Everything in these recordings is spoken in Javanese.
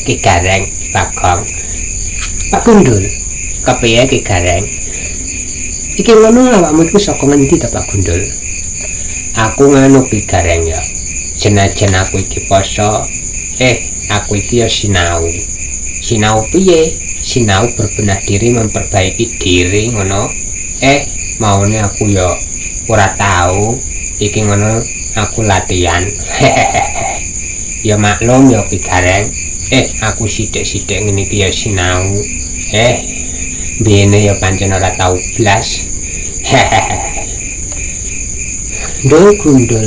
Ki Gareng, Bagong. Pak Gundul, kepiye Ki Gareng? Iki ngono awakmu iku saka ngendi to, Pak Gundul? Aku nganu Ki Gareng ya. Senajan aku iki poso, aku iki ya sinau. Sinau piye? Sinau berbenah diri, memperbaiki diri ngono. Maune aku ya ora tau iki ngono aku latihan. Ya maklum ya Ki Gareng. Aku sithik-sithik ngene iki ya sinau. Biyene ya pancen ora tau blas. Ndul Gundul.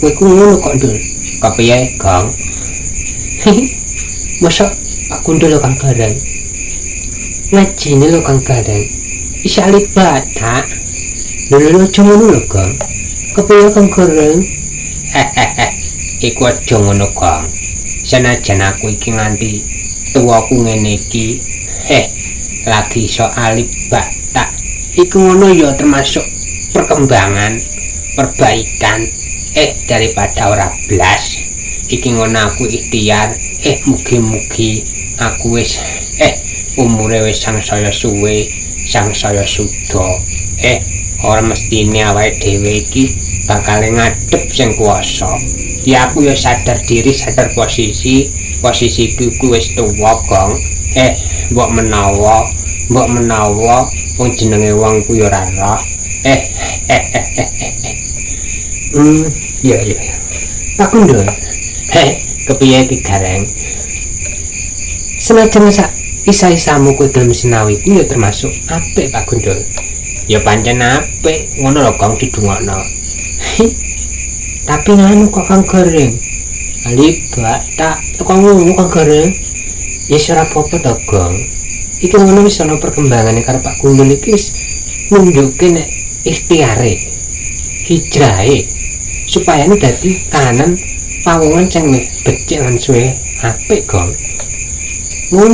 Kowe ku ngono kok, Ndul. Kepiye, Gong? Masa Pak Gundul lho Kang Gareng. Ngajine lho Kang Gareng. Isih alif batak. Lho lho aja ngono lho, Gong. Kepiye Kang Gareng? Iku aja ngono, Gong. Senajan aku iki nganti tuwaku ngene iki, lagi iso alif batak. Iku ngono ya termasuk perkembangan, perbaikan. Daripada ora blas. Iki ngono aku ikhtiar, mugi-mugi aku wis umure wis sangsaya suwe, sangsaya suda. Ora mestine awake dhewe iki bakal ngadep sing kuwasa. Ya aku ya sadar diri, sadar posisi, posisiku ku wis tuwa, Gong. Mbok menawa, mbok menawa wong jenenge wong ku ya ora roh. Iya iya. Pak Gundul. Kepiye Ki Gareng? Senajan sak isa-isamu kowe gelem sinau iku ya termasuk apik, Pak Gundul. Ya pancen apik, ngono lho Gong didungokno. Tapi nganu kok Kang Gareng. Alif ba ta teko ngono Kang Gareng. Ya ora apa-apa to, Gong. Iki ngono wis ana perkembangane karo Pak Gundul iki wis nunjukke nek ikhtiare, hijrahe supaya ini dadi kahanan pawongan sing becik lan suwe apik, Gong. Ngono.